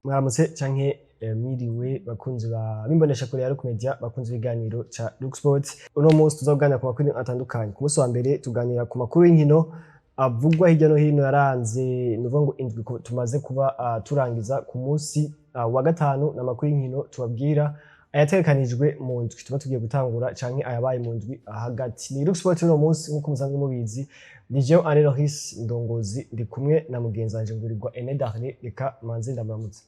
Mwaramutse canke mwiriwe, bakunzi ba bimbonesha kure ya Rock Media, bakunzi b'ibiganiro ca Rock Sports. Uno munsi tuzakuganira ku makuru atandukanye. Ku munsi wa mbere tuganira ku makuru y'inkino avugwa hirya no hino yaranze, nuvuga ngo indwi tumaze kuba turangiza. Ku munsi wa gatanu n'amakuru y'inkino tubabwira ayategekanijwe mu ndwi tuba tugiye gutangura canke ayabaye mu ndwi hagati. Ni Rock Sports uno munsi, nk'uko musanzwe mubizi, ni jewe Anne Loris Ndongozi, ndi kumwe na mugenzi wanje Ngurirwa Aimé Darley. Reka manze ndamuramutse.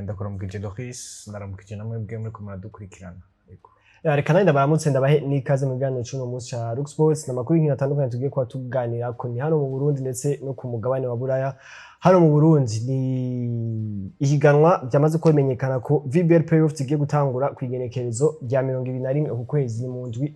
Ndakuramukije Doris, ndaramukije namwe bwe muriko muradukurikirana. Yego. Reka nanjye ndabaramutse, ndabahe n'ikaze mu kiganiro c'uno munsi ca Rock Sports n'amakuru y'inkino atandukanye tugiye kuba tuganirako, ni hano mu Burundi ndetse no ku mugabane wa Buraya. Hano mu Burundi ni ihiganwa byamaze kuba bimenyekana ko VBL Playoff zigiye gutangura ku igenekerezo rya 21 uku kwezi, ni mu ndwi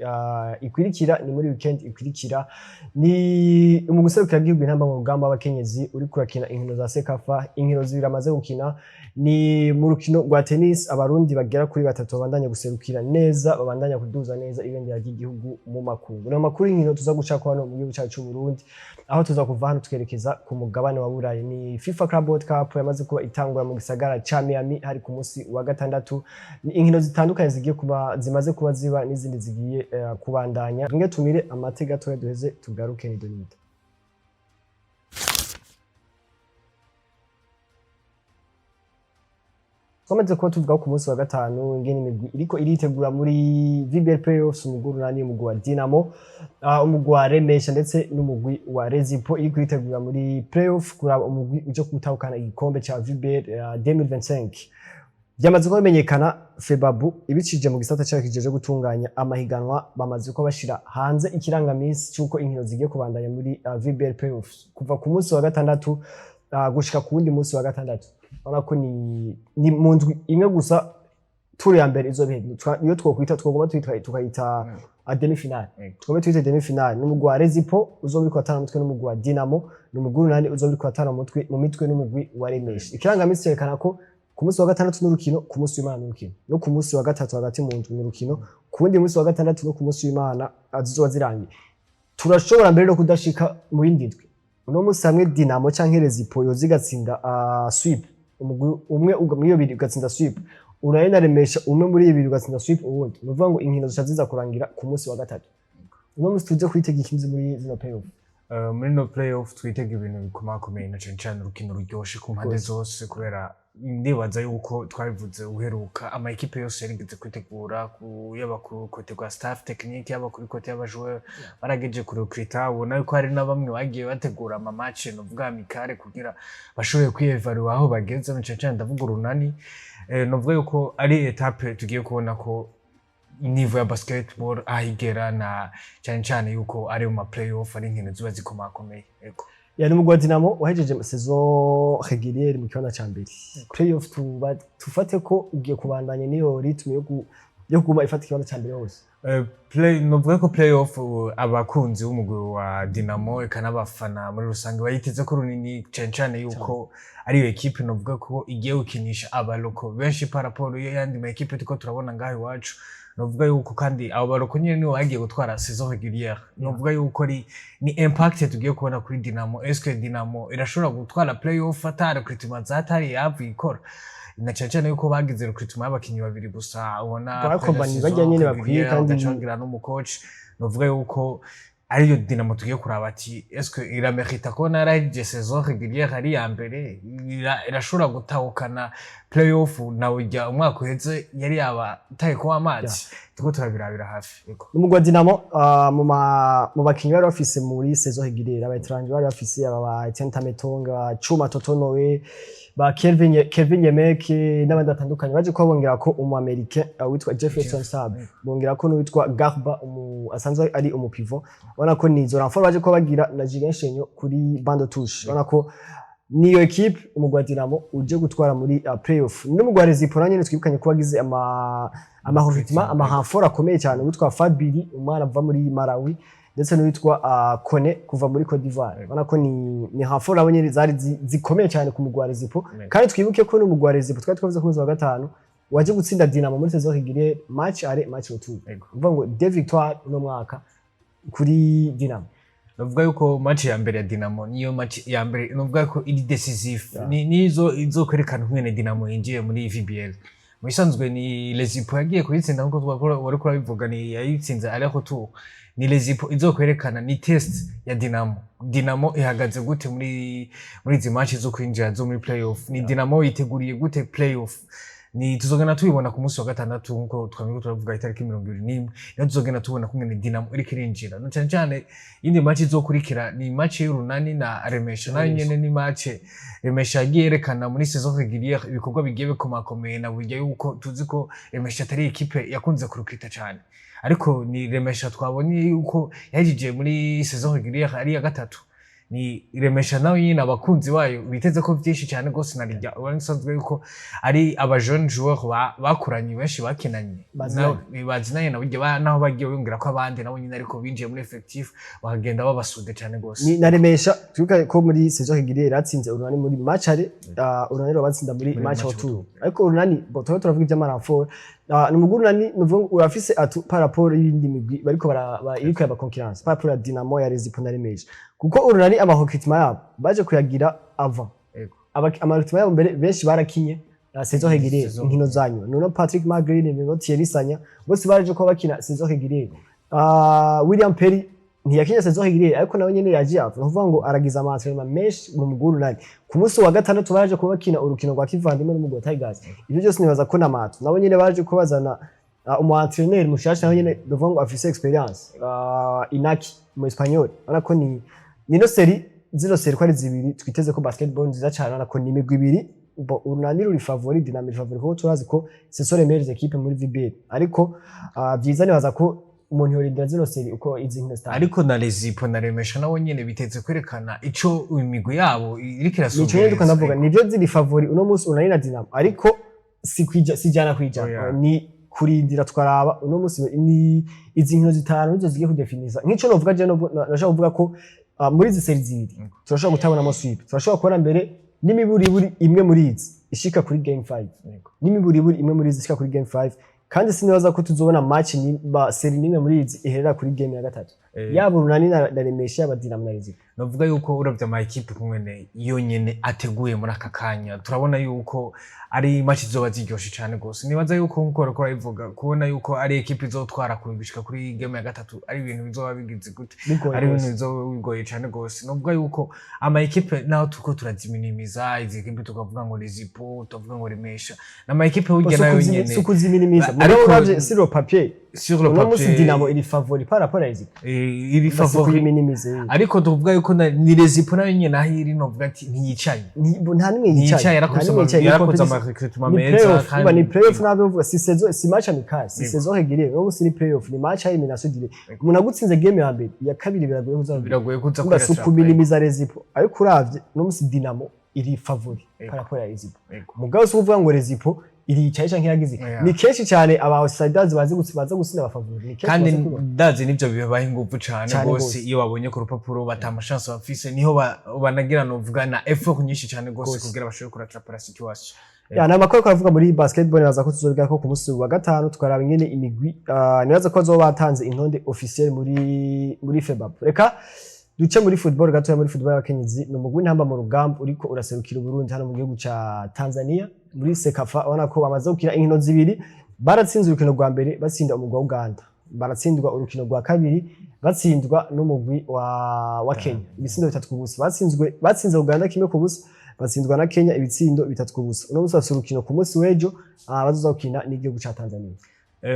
ikurikira, ni muri weekend ikurikira. Ni mu guserukira igihugu intamba mu rugamba w'abakenyezi uri kurakina inkino za CECAFA, inkino zibiri amaze gukina. Ni mu rukino rwa tennis, abarundi bagera kuri batatu babandanya guserukira neza, babandanya kuduza neza ibendera ry'igihugu mu makungu. Ni amakuru y'inkino tuza gucako hano mu gihugu cyacu c'u Burundi, aho tuza kuva hano twerekeza ku mugabane wa Burayi. Ni FIFA Club World Cup yamaze kuba itangura mu gisagara ca Miami, hari ku munsi wa gatandatu. Ni inkino zitandukanye zigiye kuba, zimaze kuba ziba n'izindi zigiye kubandanya. Nge tumire amate gatoya, duheze tugaruke nido nido. Twamaze kuba tuvuga ku munsi wa gatanu ingene imigwi iriko iritegura muri VBL Playoffs: umugwi Urunani, umugwi wa Dinamo, umugwi wa Remesha ndetse n'umugwi wa Rezipo iriko iritegura muri playoff kuraba umugwi uje gutahukana igikombe ca VBL 2025. Byamaze kuba bimenyekana, FEBABU ibicije mu gisata cayo kijeje gutunganya amahiganwa, bamaze kuba bashira hanze ikirangamisi c'uko inkino zigiye kubandanya muri VBL Playoffs kuva ku munsi wa gatandatu gushika ku wundi munsi wa gatandatu. Urabona ko ni mu ndwi imwe gusa tour ya mbere izoba, niyo twokwita, twogomba twita tukayita a demi finale. Twogomba twite demi finale. N'umugwi wa Rezipo uzoba uriko uratana umutwe n'umugwi wa Dinamo, n'umugwi Urunani uzoba uriko uratana umutwe mu mitwe n'umugwi wa Remesha. Ikirangamisi cerekana ko ku munsi wa gatandatu n'urukino, ku munsi w'Imana n'urukino, no ku munsi wa gatatu hagati mu ndwi n'urukino, ku wundi munsi wa gatandatu no ku munsi w'Imana zizoba zirangiye. Turashobora mbere no kudashika mu yindi ndwi. Uno munsi hamwe Dinamo canke Rezipo yoza igatsinda sweep umugwi umwe muri iyo biri ugatsinda sweep, Urunani na Remesha umwe muri ibiri ugatsinda sweep uwundi, ni ukuvuga ngo inkino zica ziza kurangira ku munsi wa gatatu. Uno munsi tuje kwitega ikindi muri zino playoff? Muri no playoff twitega ibintu bikomakomeye, na cane cane urukino ruryoshe ku mpande zose, kubera ndibaza yuko twabivuze uheruka, ama ekipe yose yarigeze kwitegura, yaba ku côté rwa staff technique, yaba kuri côté y'aba joueur barageje kurecruta. Ubona yuko hari na bamwe bagiye bategura ama match novuga amicale kugira bashobore kwiyevaluer aho bageze, na cane cane ndavuga Urunani. Novuga yuko ari étape tugiye kubona ko niveau ya basketball aho igera, na cyane cyane yuko ari mu ma playoff, ari inkino ziba zikomakomeye. Yego. Yani umugwi wa Dinamo wahejeje saison régulière mu kibanza ca mbere. Playoff tufate ko ugiye kubandanya niyo rythme yo kuguma ifata ikibanza ca mbere hose? Play novuga ko playoff, abakunzi b'umugwi wa Dinamo eka n'abafana muri rusange bayiteze ko runini, cyane cyane yuko ariyo ekipe novuga ko igiye gukinisha aba locaux benshi par rapport y'ayandi ma ekipe turiko turabona ngaho iwacu. Novuga yuko kandi abo ba locaux nyene nibo bagiye gutwara saison régulière. Novuga yuko ari ni impact tugiye kubona kuri Dinamo. Est-ce que Dinamo irashobora gutwara playoff ata recrutement zatari yavuye ikora, na cyane cyane yuko bagize recrutement y'abakinyi babiri gusa ubona? Bakombanyi barya nyene bakwiye kandi bagaca bagira n'umu coach. Novuga yuko ariyo Dinamo tugiye kuraba ati est-ce que iramerita kubona yarahejeje saison régulière ari iya mbere, irashobora gutahukana playoff, nawe ujya umwaka uheze yari yabataye kuba amazi. Turiko turabirabira hafi. Yego. Umugwi wa Dinamo, mu bakinyi bari bafise muri saison régulière, aba étranger bari bafise aba ba Etienne Tametonga, ba Chuma Totonowe, ba Kelvin Yemeke n'abandi batandukanye, baje kuba bongera ko umu Américain witwa Jefferson Saab, bongera ko n'uwitwa Garba asanzwe ari umu pivot. Ubona ko ni izo renfort baje kuba bagira na Julien Chenyo kuri banc de touche. Ubona ko niyo equipe umugwi wa Dinamo uje gutwara muri playoff. N'umugwi wa Rezipo nyene twibukanye ko wagize ama recrutement, ama renfort akomeye cyane, witwa Fabili, umwana ava muri Malawi, ndetse n'uwitwa Kone kuva muri Cote d'Ivoire. Ubona ko ni renfort nabo nyene zari zikomeye cyane ku mugwi wa Rezipo. Kandi twibuke ko n'umugwi wa Rezipo twari twavuze ku munsi wa gatanu waje gutsinda Dinamo muri saison régulière, match aller, match retour. Uvuga ngo deux victoires uno mwaka kuri Dinamo. Navuga yuko match ya mbere ya Dinamo niyo match ya mbere navuga ko iri décisive, nizo izokwerekana ukungene Dinamo yinjiye muri VBL. Mu bisanzwe ni Lezipo yagiye kuyitsinda, nkuko twakora wariko urabivuga, ni yayitsinze aller retour. Ni Lezipo izokwerekana, ni test ya Dinamo. Dinamo ihagaze gute muri izi match zo kwinjira zo muri playoff? Ni Dinamo yiteguriye gute playoff? Ni tuzogenda tubibona ku munsi wa gatandatu, nkuko twamye turavuga, itariki 21 niho tuzogenda tubona kungene Dinamo iriko irinjira. Na cane cane iyindi match izokurikira ni match y'Urunani na Remesha. Nayo nyene ni match Remesha yagiye yerekana muri saison régulière ibikorwa bigiye bikomakomeye, na burya yuko tuzi ko Remesha atari équipe yakunze kurukita cane, ariko ni Remesha twabonye yuko yahejeje muri saison régulière ari iya gatatu. Ni Remesha nawe nyine abakunzi bayo biteze ko byinshi cyane rwose, na rijya ubona isanzwe yuko ari aba jeune joueur bakuranye, benshi bakinanye. Bazinanye. Bazinanye na burya naho bagiye biyongera ko abandi nabo nyine, ariko binjiye muri effectif bakagenda babasude cyane rwose. Ni na Remesha twibuke ko muri saison régulière yatsinze Urunani muri match aller, Urunani rwabatsinda muri Muri match match retour. retour. Ariko Urunani bo tuba turavuga ivy'ama renfort, ni umugwi Urunani nuvuga ngo urafise atout par rapport y'indi migwi bariko iriko yaba concurrence, par rapport ya Dinamo, ya Rezipo na Remesha, kuko Urunani ama recrutement yabo baje kuyagira avant. Ama recrutement yabo mbere benshi barakinye saison régulière, Saison. inkino zanyu nuno Patrick Magrin, nuno Thierry Sanya, bose baraje ko bakina saison régulière. William Perry ntiyakinye saison régulière, ariko nawe nyene yaje ava, nukuvuga ngo aragize ama entraînement menshi mu mugwi Urunani. Ku munsi wa gatandatu baraje kuba bakina urukino rwa kivandimwe n'umugwi wa Tigers. Ivyo byose nibaza ko n'amato nabo nyene baje ko bazana umu entraîneur mushasha, nawe nyene nukuvuga ngo afise expérience, Inaki mu Espagnol. Urabona ko ni no série, zino série ko ari zibiri twiteze ko basketball nziza cyane. Urabona ko ni imigwi ibiri bo, Urunani ruri favori, Dinamo iri favori, kuko turazi ko ce sont les meilleures équipes muri VBL. Ariko vyiza nibaza ko umuntu yorindira zino série uko izi nkino zitanu. Ariko na Lezipo na Remesha nabo nyene biteze kwerekana ico imigwi yabo iriko Nico nyene ndiko ndavuga. irasongereza. Nivyo, ziri favori uno munsi Urunani na Dinamo, ariko si kwija, si jana kwijana. Oya. Ni kurindira tukaraba. Uno munsi ni izi nkino zitanu nizo zigiye kudefinisa. Nk'ico novuga je, nashaka kuvuga ko muri izi série zibiri turashobora kutabonamo sweep, turashobora kubona mbere n'imiburiburi imwe muri izi ishika kuri game 5, n'imiburiburi imwe muri izi ishika kuri game 5. Kandi sinibaza ko tuzobona match ni ba série nimwe muri izi iherera kuri game ya gatatu, yaba Urunani na Remesha, yaba Dinamo na Rezipo. Navuga yuko uravye ama équipe kumwene yonyene ateguye muri aka kanya, turabona yuko ari match zizoba ziryoshe cane gose. Nibaza yuko nkuko bariko barabivuga, kubona yuko ari équipe izotwara gushika kuri game ya gatatu ari ibintu bizoba bigize gute? Bigoye Ari ibintu gose. bizoba bigoye cane gose. Novuga yuko ama équipe naho turiko turaziminimiza izi équipe, tukavuga ngo Rezipo, tukavuga ngo Remesha, n'ama équipe burya nayo nyene Si ukuziminimiza. Ariko ariko uravye sur le papier, sur le uno munsi papier, Dinamo iri favori par rapport à Rezipo. Iri Si favori. kuyiminimiza. Ariko tuvuga yuko ni Rezipo nayo nyene aho iri, novuga ati ntiyicaye. Nta nimwe ntiyicaye. yicaye. Yarakoze Nta nimwe yicaye. Ni yarakoze competition. ama recrutement Ni meza. playoff. Kandi Umva, ni playoff nabyo uvuga, si saison, si match amical, si Yego. saison régulière. Uno munsi ni playoff, ni match ya élimination directe. Umuntu agutsinze game ya mbere, iya kabiri biragoye kuza. Biragoye kuza. Umva, si kwirata. ukuminimiza Rezipo, ariko uravye uno munsi Dinamo iri favori Yego. par rapport à Rezipo. Yego. Mugabo si ukuvuga ngo Rezipo iricaye canke yagize. Ni kenshi cyane aba outsiders baza gutsinda aba favori, ni kenshi Kandi baza kubona. ndazi nivyo bibaha inguvu cane Cane gose. gose. Iyo babonye ku rupapuro bata ama chance bafise, niho banagira novuga na effort nyinshi cane gose Gose. kugira bashobore kurattrapa la situation. Ya, ni amakuru twavuga muri basketball. Nibaza ko tuzobiga ko ku munsi wa gatanu, tukaraba ingene imigwi, nibaza ko bazoba batanze intonde officielle muri FEBAB. Reka duce muri football gatoya. Muri football y'abakenyezi, ni umugwi w'Intamba mu Rugamba uriko uraserukira Uburundi hano mu gihugu ca Tanzania muri CECAFA. Ubona ko bamaze gukina inkino zibiri, baratsinze urukino rwa mbere batsinda umugwi wa Uganda, baratsindwa urukino rwa kabiri batsindwa n'umugwi wa Kenya ibitsindo 3-0. Batsinzwe, batsinze Uganda 1-0, batsindwa na Kenya ibitsindo 3-0. Uno munsi bafise urukino ku munsi w'ejo, bazoza gukina n'igihugu ca Tanzania.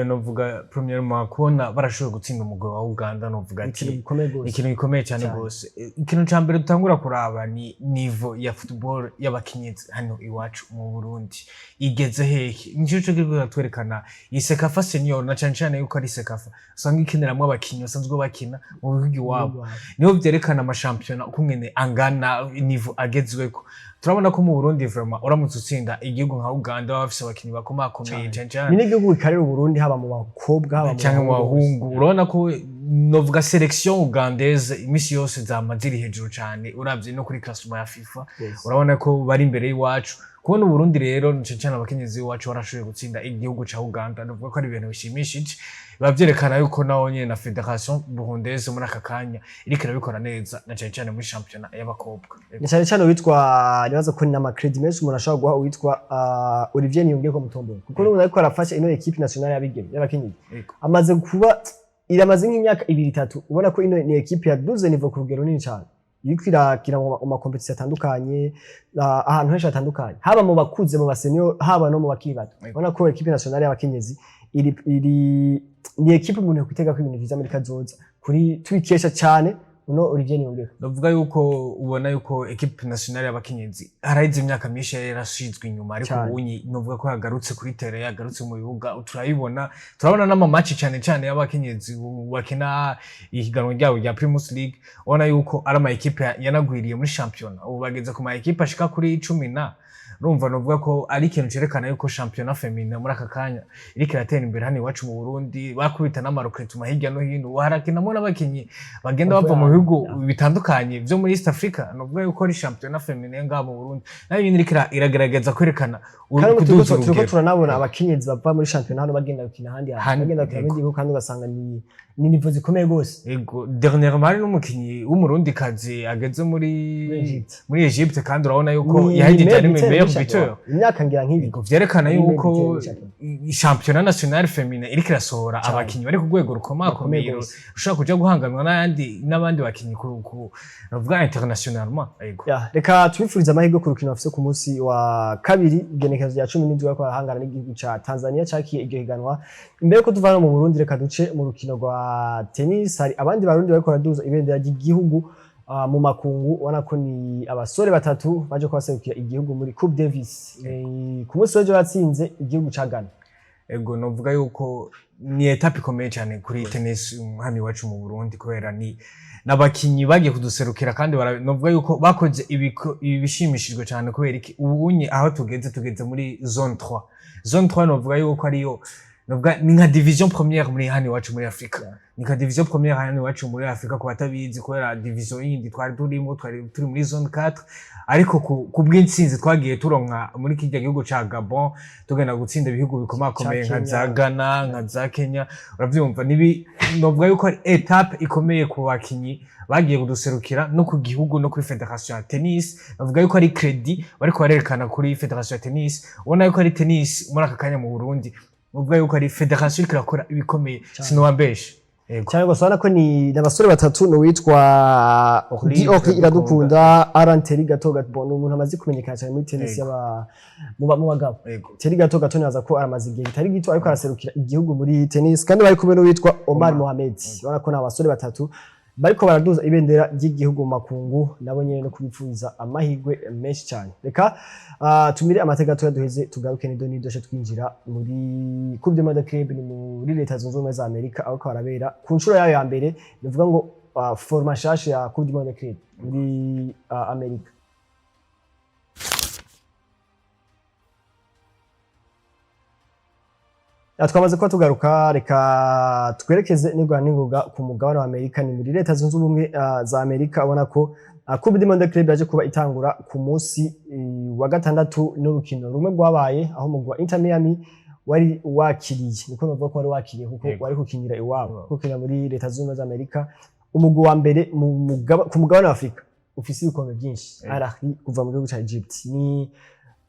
Novuga premièrement kubona barashoboye gutsinda umugwi wa Uganda, novuga Ikintu ati gikomeye gose. Ikintu gikomeye cyane Cyane. gose. Ikintu ca mbere dutangura kuraba ni niveau ya football y'abakenyezi hano iwacu mu Burundi igeze hehe. Nico co kiriko twerekana iyi CECAFA senior, na cane cane yuko ari CECAFA usanga ikiniramwo abakinyi basanzwe bakina mu bihugu iwabo. Niho vyerekana amashampiyona ukungene angana, niveau agezweko. Turabona ko mu Burundi vraiment uramutse utsinda igihugu nka Uganda, baba bafise abakinyi bakomakomeye cane cane. Ni n'igihugu gikarira Uburundi, haba mu bakobwa, haba mu Canke mu bahungu. bahungu, urabona ko Novuga sélection ugandaise imisi yose zama ziri hejuru cane, uravye no kuri classement ya FIFA, urabona ko bari imbere y'iwacu. Kubona Uburundi rero, cane cane abakenyezi b'iwacu, barashoboye gutsinda igihugu ca Uganda, novuga ko ari ibintu bishimishije. Biba vyerekana yuko naho nyene na fédération burundaise muri aka kanya iriko irabikora neza, na cane cane muri championnat y'abakobwa. Ni cyane cyane uwitwa, nibaza ko ni ama crédit menshi umuntu ashobora guha uwitwa Olivier Niyongeko Mutombora, kuko n'umuntu ariko arafasha ino équipe nationale y'abigeme, y'abakenyezi. Amaze kuba, iramaze nk'imyaka ibiri, itatu, ubona ko ino ni équipe yaduze niveau ku rugero runini cyane, iriko irakina mu ma compétitions atandukanye, ahantu henshi hatandukanye, haba mu bakuze, mu ba senior, haba no mu bakiri bato. Ubona ko équipe nationale y'abakenyezi iri ni équipe umuntu yokwitega ko ibintu vyiza muri kazoza, kuri tubikesha cyane uno Olivier Niyongeko. Novuga yuko ubona yuko équipe nationale y'abakenyezi haraheze imyaka myinshi yari yarashizwe inyuma, ariko ubunyi novuga ko yagarutse kuri terrain, yagarutse mu bibuga. Turayibona, turabona n'ama match cane cane y'abakenyezi bakina ihiganwa ryabo rya Primus League. Ubona yuko ari ama équipe yanagwiriye muri championnat, ubu bageze ku ma équipe ashika kuri 10 na urumva. Novuga ko ari ikintu cerekana yuko championnat féminin muri aka kanya iriko iratera imbere hano iwacu mu Burundi. Bakubita n'ama recrutement hirya no hino, ubu harakinamo n'abakinyi bagenda bava mu bihugu bitandukanye vyo muri East Africa. Novuga yuko ari championnat féminin ngaha mu Burundi nayo nyene iriko iragerageza kwerekana Kandi kuduza turiko urugero. turanabona abakenyezi bava muri shampiyona hano bagenda gukina ahandi hantu, bagenda gukina mu bindi bihugu, kandi ugasanga ni niveau zikomeye gose. Ego, dernièrement hari n'umukinyi w'umurundikazi ageze muri Muri Egypte. muri Egypte, kandi urabona yuko yahejeje meilleur ari buteur meilleur muri buteur. shampiyona. Imyaka ngira nk'ibiri. Ego, vyerekana Ari yuko meilleur buteur muri championnat national féminin iriko irasohora abakinyi bari ku rwego rukomakomeye, Rukomeye gose. ushobora kuja guhanganwa n'abandi bakinyi ku navuga internationalement. Ego. Ya, reka tubifurize amahirwe ku rukino bafise ku munsi wa kabiri, igenekerezo rya 17, bariko barahangana n'igihugu ca Tanzania cakiye iryo higanwa. Imbere yuko tuva hano mu Burundi, reka duce mu rukino rwa tennis. Hari abandi Barundi bariko baraduza ibendera ry'igihugu mu makungu. Ubona ko ni abasore batatu baje kubaserukira igihugu muri Coupe Davis. Ku munsi w'ejo batsinze igihugu ca Ghana. Ego, novuga yuko ni étape ikomeye cyane kuri tennis hano iwacu mu Burundi, kubera ni n'abakinyi bagiye kuduserukira, kandi novuga yuko bakoze ibishimishijwe cyane. Kubera iki? Ubunye aho tugeze muri zone 3. Zone 3 novuga yuko ariyo, novuga ni nka division première muri hano iwacu muri Afrika, ni nka division première hano iwacu muri Afrika ku batabizi, kubera division yindi twari turimo, twari turi muri zone 4. Ariko ku bw'intsinzi twagiye turonka muri kirya gihugu ca Gabon, tugenda gutsinda ibihugu bikomakomeye Ca nka Kenya. za Ghana, nka za Kenya, uravyumva, nibi novuga yuko ari étape ikomeye ku bakinyi bagiye kuduserukira, no ku gihugu, no kuri fédération ya tennis. Bavuga yuko ari crédit bariko barerekana kuri fédération ya tennis. Ubona yuko ari tennis muri aka kanya mu Burundi, bavuga yuko ari fédération iriko irakora ibikomeye, sinobambeshe. Yego. Cyane rwose. Urabona ko ni abasore batatu, ni uwitwa Henri Guy Henri Iradukunda. Iradukunda, Alan Terry Gato Gato, ni umuntu amaze kumenyekana cyane muri tennis mu bagabo. Terry Gato Gato nibaza ko aramaze igihe kitari gito ariko araserukira igihugu muri tennis, kandi bari kumwe n'uwitwa Omar Omar. Mohamed. Urabona ko ni abasore batatu bariko baraduza ibendera ry'igihugu mu makungu, nabo nyene no kubipfuriza amahirwe menshi cyane. Reka tumire amateka gatoya, duheze tugaruke nido nidoshe twinjira muri Coupe du Monde Club. Ni muri Leta Zunze Ubumwe za Amerika aho barabera ku nshuro yayo ya mbere, bivuga ngo format nshasha ya Coupe du Monde Club muri Amerika. Ya, twamaze kuba tugaruka. Reka twerekeze n'ingoga n'ingoga ku mugabane wa Amerika, ni muri Leta Zunze Ubumwe za Amerika. Ubona ko Coupe du Monde Club yaje kuba itangura ku munsi wa gatandatu n'urukino rumwe rwabaye, aho umugwi wa Inter Miami wari wakiriye, niko bavuga ko wari wakiriye kuko wari gukinira iwabo, gukinira muri Leta Zunze Ubumwe za Amerika, umugwi wa mbere ku mugabane wa Afrika ufise ibikombe byinshi, Al Ahly kuva mu gihugu ca Egypt. Ni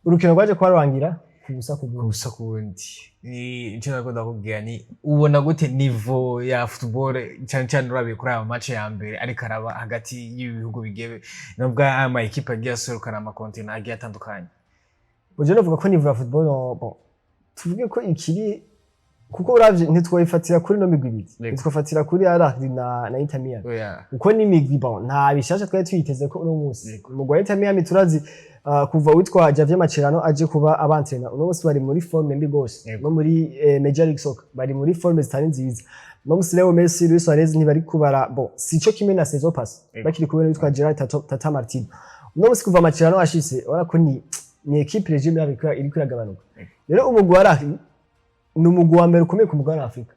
urukino rwaje kuba rurangira ku busa ku bundi. Gusa ku wundi, ni icyo nakunda kubwira, ni ubona gute niveau ya football, cyane cyane urabiye kuri aya match ya mbere ariko araba hagati y'ibihugu bigiye, nubwo aya ma équipe agiye aserukana ama continent agiye atandukanye? Uje novuga ko niveau ya football, bon, tuvuge ko ikiri, kuko uravye ntitwoyifatira kuri no migwi ibiri, ntitwofatira kuri Al Ahly na Inter Miami, kuko ni imigwi, bon, nta bishasha twari tuyiteze ko uno munsi. Umugwi wa Inter Miami turazi, kuva witwa Javier Mascherano aje kuba abantrena, uno munsi bari muri forme mbi gose. No muri Major League Soccer bari muri forme zitari nziza. No munsi Leo Messi, Luis Suarez ntibari kubara, bon, sico kimwe na saison passée bakiri kumwe n'uwitwa Gerard Tata Martino. Uno munsi kuva Mascherano ashitse, urabona ko ni équipe régime yabo iriko iragabanuka. Rero umugwi wa Al Ahly ni umugwi wa mbere ukomeye ku mugabane wa Afrika.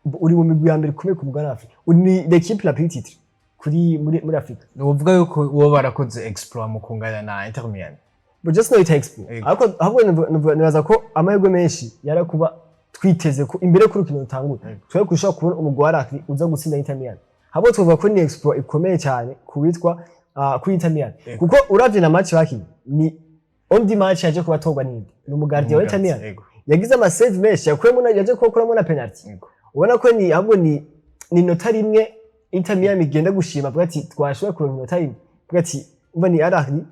Uri mu migwi ya mbere ikomeye ku mugabane wa Afrika, uri ni l'équipe la plus titrée kuri muri Afrika. Ni ukuvuga yuko uwo barakoze exploit mu kunganya na Inter Miami. But just no exploit. Yego. Ariko ahubwo nibaza ko amahirwe menshi yari kuba twiteze ko imbere y'uko urukino rutangura Yego. twari kushobora kubona umugwi wa Al Ahly uza gutsinda Inter Miami. Ahubwo twavuga ko ni exploit ikomeye cyane ku witwa kuri Inter Miami, Yego. kuko uravye na match bakinye, ni homme du match yaje kuba atorwa n'indi, ni umu gardien wa Inter Miami. Yagize ama save menshi, yakuyemo yaje kubakuramo na penalty. Ubona ko ni ahubwo ni inota rimwe Inter Miami igenda gushima, avuga ati twashoboye kuronka inota rimwe, avuga ati umva ni Al Ahly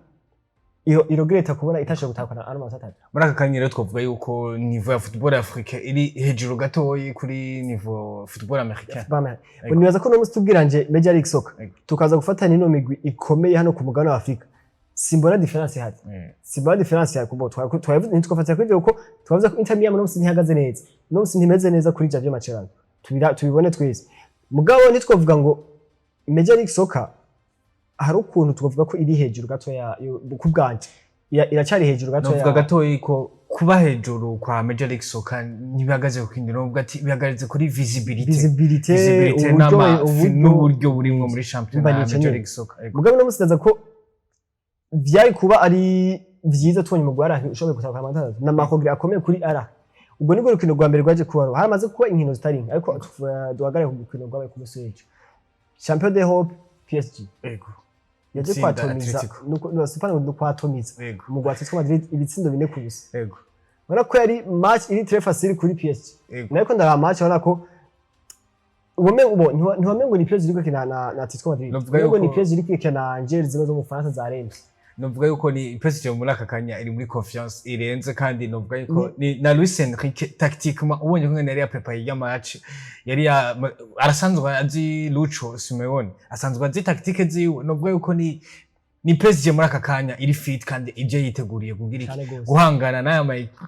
iyo iregretta kubona itashobora gutahukana ano manota 3. Muri aka kanya rero twavuga yuko niveau ya football africain iri hejuru gatoyi kuri niveau football américain. Bama. Yego. Nibaza ko no musi tubwiranje Major League Soccer, tukaza gufatana ino migwi ikomeye hano ku mugabane wa Afrika, simbona différence ihari. Simbona différence ihari kubo twavuze ntitwafatira kuri ivyo, kuko twavuze ko Inter Miami no musi ntihagaze neza, no musi ntimeze neza kuri Javier Mascherano. Tubibone twese. Mugabo ntitwavuga ngo Major League Soccer hari ukuntu twavuga ko iri hejuru gato ya ku bwanje iracyari hejuru gato Novuga ya gatoyi ko kuba hejuru kwa Major League Soccer ntibihagaze ku kindi, novuga ati bihagaze kuri visibility. Visibility, visibility uburyo uburyo n'uburyo burimwo muri shampiyona Umva ya ni Major nyene. League Soccer. Yego. Mugabo no musi ndaza ko vyari kuba ari vyiza tubonye umugwi wa Al Ahly ushoboye gutahukana amanota 3 na mahogre akomeye kuri Al Ahly. Ubwo nibwo rukino rwa mbere rwaje kuba, haramaze kuba inkino zitari nke, ariko duhagarare ku rukino rwabaye ku munsi w'ejo, Champion d'Europe PSG yaje Gutsinda kwatomiza Atletico. Nuko no sipana no kwatomiza umugwi wa Atletico Madrid ibitsindo 4-0. Ubona ko yari match iri très facile kuri PSG. Nariko ndaraba match, ubona ko ubo ntiwamengo ni PSG iriko ikina na Atletico Madrid. Novuga Umengo ni PSG iriko ikina na Angers, zimwe zo mu Faransa za Reims. Novuga yuko ni PSG muri aka kanya iri muri confiance irenze, kandi novuga yuko ni na Luis Enrique tactiquement ubonye ko yari yaprepaye ya match, yari ya arasanzwe azi Lucho Simeone, asanzwe azi tactique ziwe. Novuga yuko ni PSG muri aka kanya iri fit kandi ibyo yiteguriye kugira iki? Cyane gose. Guhangana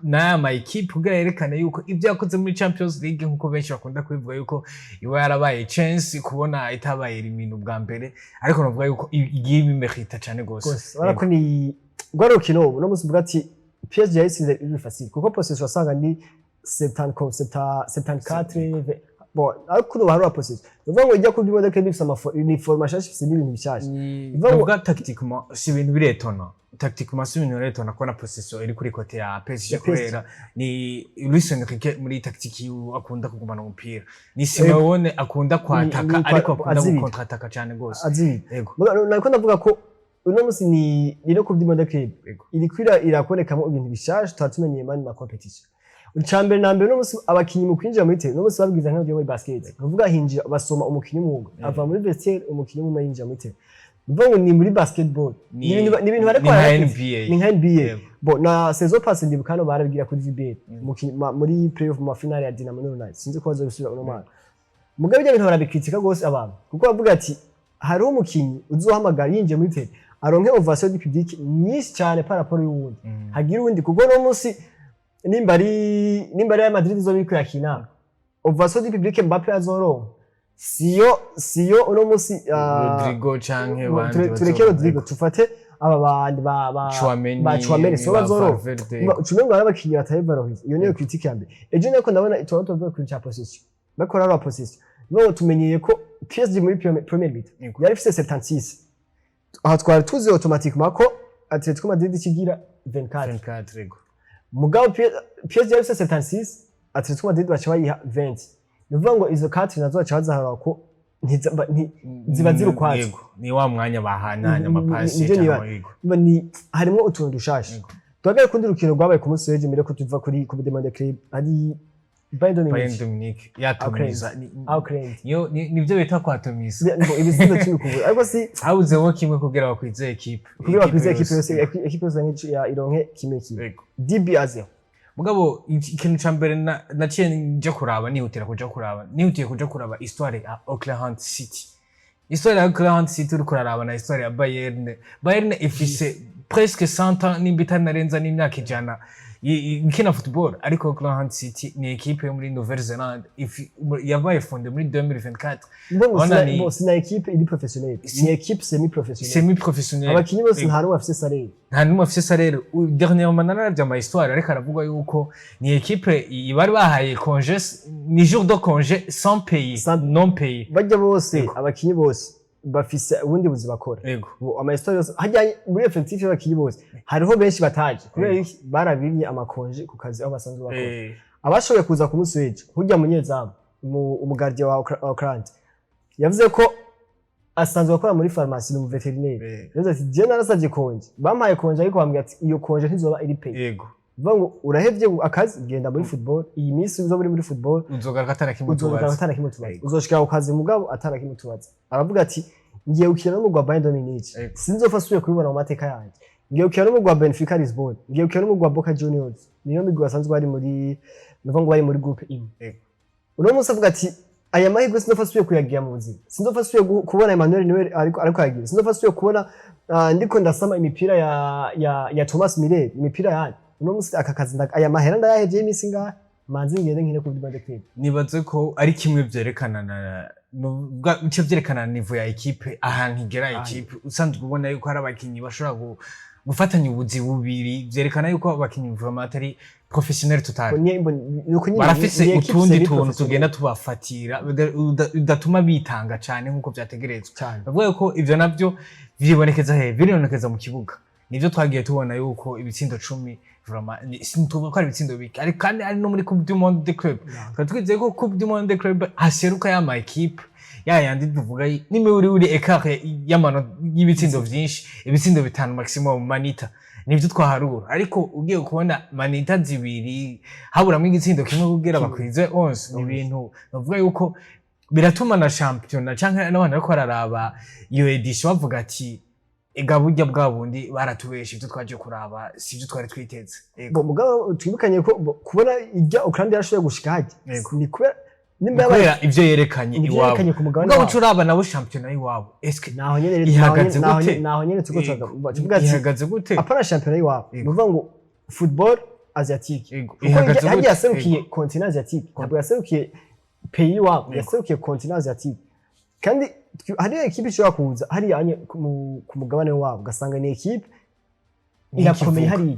n'aya ma équipe kugira yerekane yuko ibyo yakoze muri Champions League, nkuko benshi bakunda kubivuga yuko iba yarabaye chance kubona itabaye éliminée ubwa mbere, ariko novuga yuko igiye ibimerita cyane gose. Gose, urabona ko ni rwari urukino ubu no musi uvuga ati PSG yayitsinze iri facile, kuko possession wasanga ni 70 74, bon, ariko ubu hari possession, ni ukuvuga ngo ijya kurya imodoka ifise uniforme nshasha, ifise n'ibintu bishasha. Ivuga ngo- Novuga tactiquement si ibintu biretona, tactiquement si ibintu biretona kubona possession iri kuri côté ya PSG, Ya PSG. kubera ni Luis Enrique muri tactique yiwe akunda kugumana umupira, ni Simeone akunda kwataka, ariko akunda azibira. gukontrataka cyane gose. Azibira. Yego. Nariko ndavuga ko uno musi ni no kurya imodoka iriko irakubonekamo ibintu bishasha tutari tumenyeye mani ma compétition. Icya mbere na mbere, uno musi abakinyi mu kwinjira muri terrain, uno musi babwiza nk'abagiye muri basket, ni ukuvuga hinjira basoma umukinyi umwe ava muri vestiaire, umukinyi umwe yinjira muri terrain. Ni ukuvuga ngo ni muri basketball, ni ibintu bariko ni nka barakina. NBA. Ni nka NBA. Bo na saison passée ndibuka hano barabwira kuri VBL muri playoff mu finale ya Dinamo n'Urunani, sinzi ko bazobisubira uno mwaka. Mugabe ibyo bintu barabikritika gose abantu, kuko bavuga ati hariho umukinyi uzohamagara yinjiye muri terrain aronke ovation du public nyinshi cyane par rapport y'uwundi, hagira uwundi, kuko no munsi nimba ari Real Madrid izoba iriko irakina, ovation du public Mbappe azoronka siyo uno munsi Rodrigo canke bandi tureke bazoronka. Rodrigo, tufate aba bandi ba Tchouameni, ba Tchouameni, sibo ba bazoronka. Valverde. Ucumengo hari abakinyi batari valorize. Iyo niyo critique ya mbere. Ejo niko ndabona tuba tuvuga kuri cya possession, bakora la possession, no tumenyeye ko PSG muri première mi-temps yari ifise 76, aha twari tuzi automatiquement ko Atletico Madrid ikigira 24. 24, yego. Mugabo PSG yari ifise 76, Atletico Madrid baca bayiha 20, ni ukuvuga ngo izo 4 nazo baca bazaharura ko ziba ziri ukwazo. Yego, ni wa mwanya bahanahanya amapasi nivyo cyangwa niba- yego. Umva ni harimwo utuntu dushasha. Duhagarare kundi rukino rwabaye ku munsi w'ejo mbere ko tuva kuri Coupe du Monde Club, ari Bayern Bayern Munich. Dominique yatomiza. Auckland. Niyo nivyo bita kwatomiza. Ibitsindo 10 kubura, ariko si Habuzemo kimwe kugira bakwize équipe. Kugira bakwize équipe yose, équipe yose ironke kimwe kimwe. DB à 0. Mugabo ikintu ca mbere naciye nja kuraba, nihutira kuja kuraba, nihutiye kuja kuraba histoire ya Oklahoma City. Histoire ya Oklahoma City uriko uraraba na histoire ya Bayern. Bayern ifise presque 100 ans, nimba itanarenza n'imyaka 100 ikina football. Ariko Auckland City ni équipe yo muri Nouvelle-Zélande, yabaye fondée muri 2024. Mbo ngo Urabona bon, sina équipe iri professionnelle, ni équipe semi professionnelle. Semi professionnelle. Abakinyi bose nta n'umwe afise salaire. Nta n'umwe afise salaire. Dernièrement nararavye ama histoire, ariko aravuga yuko ni équipe bari bahaye congé, ni jour de congé sans payer, non payé. Bajya bose, abakinyi bose bafise ubundi buzi bakora. Ubu ama histoire yose hajya muri effectif y'abakinyi bose, hariho benshi bataje kubera iki? Barabimye ama congé ku kazi aho basanzwe bakora. Abashoboye kuza ku munsi w'ejo, nk'urya munyezamu, umu gardien wa Auckland, yavuze ko asanzwe akora muri farumasi, ni umu vétérinaire. Yavuze ati: "Jewe narasavye congé, bampaye congé, ariko bambwira ati iyo congé ntizoba iri payée." Bivuga ngo urahevye akazi, genda muri football. Iyi minsi uzoba uri muri football, uzogaruka atana kimwe uzogaruka tubaza. atana kimwe tubaza. Uzoshika ku kazi mugabo atana kimwe tubaza. Aravuga ati: "Ngiye gukina n'umugwi wa Bayern de Munich, sinzopfa asubiye kubibona mu mateka yanjye. Ngiye gukina n'umugwi wa Benfica Lisbon, ngiye gukina n'umugwi wa Boca Juniors." Niyo migwi basanzwe bari muri, nuvuga ngo bari muri groupe imwe. Uno munsi avuga ati: "Aya mahirwe sinzopfa asubiye kuyagira mu buzima, sinzopfa asubiye kubona Emmanuel Neuer ariko yagira, sinzopfa asubiye kubona ndiko ndasama imipira ya Thomas Müller, imipira yanjye. Uno munsi aka kazi aya mahera ndayahevye y'iminsi ngahe, manzi ngende nkine ku Monde Club." Nibaze ko ari kimwe vyerekana na nuvuga bice vyerekana niveau ya équipe, ahantu igera équipe. Usanzwe ubona yuko hari abakinyi bashobora gufatanya ubuzi bubiri, vyerekana yuko abakinyi vraiment atari professionnel total. Nuko nyine Barafise ni équipe utundi semi tuntu professionnelle. tugenda tubafatira bidatuma bitanga cane nkuko vyategerezwa. Cyane. Bavuga ko ivyo navyo vyibonekeza he? Biribonekeza mu kibuga. Nivyo twagiye tubona yuko ibitsindo 10 vraiment sintuvuga ko ari ibitsindo bike, ariko kandi ari no muri Coupe du Monde des Clubs. Twari twizeye ko Coupe du Monde des Clubs haseruka ya ma équipe ya yandi tuvuga n'imiburiburi écart y'amanota y'ibitsindo vyinshi, ibitsindo 5 maximum manita, nivyo twaharura. Ariko ugiye kubona manita 2, haburamwo igitsindo kimwe kugira bakwize 11, ni ibintu bavuga yuko biratuma na shampiyona canke n'abantu bariko bararaba iyo édition bavuga ati: "Ega burya bwa bundi baratubesha, ivyo twaje kuraba sivyo twari twiteze." Ego. Bo mugabo twibukanye ko kubona ijya Auckland yarashoboye gushika hajya ni kubera nimba yabaye kubera ivyo yerekanye nivyo iwabo. yerekanye ku mugabane Mugabo wabo. uca uraba nabo shampiyona y'iwabo, eske Naho nyene rero ihagaze gute? Naho nyene turiko tuvuga ati Ihagaze gute? Apana shampiyona y'iwabo, ni ukuvuga ngo football asiatique, kuko Ihagaze hajya gute? yaserukiye continent asiatique, ntabwo yaserukiye pays iwabo, yaserukiye continent asiatique. Kandi hariyo équipe ishobora kuza hariya anye ku mugabane wabo, ugasanga ni équipe irakomeye hariya.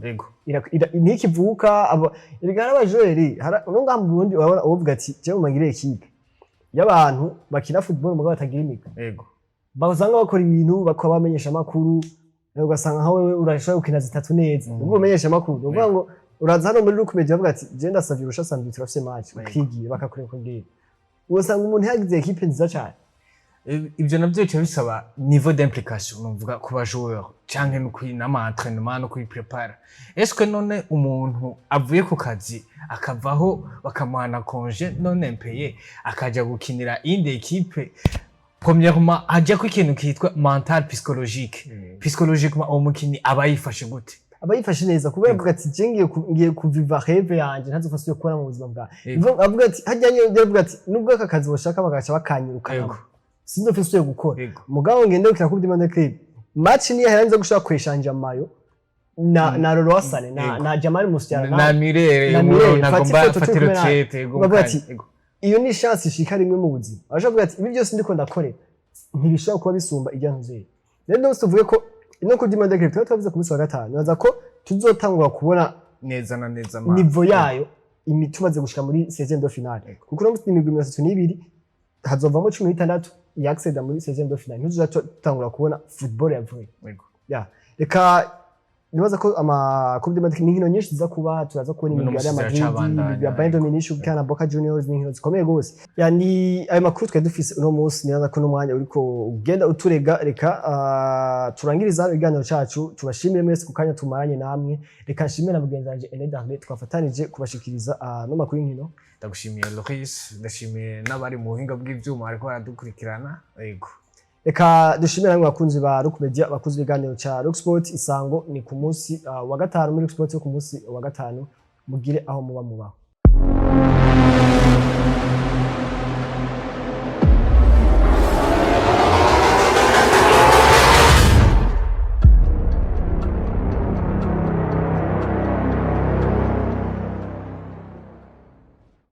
Ntikivuka erega hari abajoreri uno ngaha mu Burundi, urabona uwovuga ati: "Jewe mangire équipe y'abantu bakina football mugabo batagira imigwi." Basanga bakora ibintu bakaba bamenyesha amakuru, ugasanga nka wewe urashobora gukina zitatu neza, ubwo umenyesha amakuru, ni ukuvuga ngo uraza hano muri Rukumedia bavuga ati: "Je ndasavye urusha samedi turafise match," ukigira bakakureka ukagenda, ugasanga umuntu yagize équipe nziza cyane. Ivyo navyo bica bisaba niveau d'implication, novuga ku ba joueur canke no kwi n'ama entraînement no kwiprepara. Est-ce que none umuntu avuye ku kazi, akavaho bakamuhana congé non impayé, akaja gukinira iyindi équipe, premièrement hajyako ikintu kitwa mental, psychologique? Psychologiquement uwo mukinyi aba yifashe gute? Aba yifashe neza, kubera avuga ati: "Je ngiye kuviva rêve yanje ntazopfa asubiye kubona mu buzima bwawe." Avuga ati hajya nyine, avuga ati: "Nubwo aka kazi bashaka bagaca bakanyirukana, sinzopfa nsubiye gukora, mugabo ngende gukina Coupe du Monde Club, match niyo yahera nza gushaka kweshanja mayo na Leroy Sané na Jamal Musiala na Mirere na Mirere, nagomba fata ifoto fata turi kumwe nawe." retraite. Yego. Bavuga mukanya. ati, iyo ni chance ishika rimwe mu buzima. Abashaka ati: "Ibi byose ndiko ndakorera ntibishobora kuba bisumba ijya nzeri." Rero ndose tuvuge ko ino Coupe du Monde Club tuba twavuze ku munsi wa gatanu, nibaza ko tuzotangura kubona neza na neza niveau yayo tumaze gushika muri 16 de finale, kuko uno munsi imigwi 32, hazovamo 16 yacceda muri 16 de finale, ntuzoza tutangura kubona football yavuye. Ya, reka nibaza ko ama Coupe du Monde ni inkino nyinshi ziza kuba, turaza kubona Uno imigwi ya musi Real Madrid, ziracabandanya, imigwi ya Bayern Munich gukina na Boca Juniors, ni inkino zikomeye gose. Ya, ni ayo makuru twari dufise uno munsi. Nibaza ko n'umwanya uriko ugenda uturega. Reka turangiriza hano ikiganiro cacu, tubashimire mwese ku kanya tumaranye namwe. Reka nshimire na mugenzi wanje Ene Darle twafatanije kubashikiriza no makuru y'inkino. Ndagushimiye Loris, ndashimiye n'abari mu buhinga bw'ivyuma bariko baradukurikirana, yego. Reka dushimire namwe bakunzi ba Rock Media, bakunzi b'ibiganiro ca Rock Sport. Isango ni ku munsi wa gatanu muri Rock Sport yo ku munsi wa gatanu. Mugire aho muba mubaho.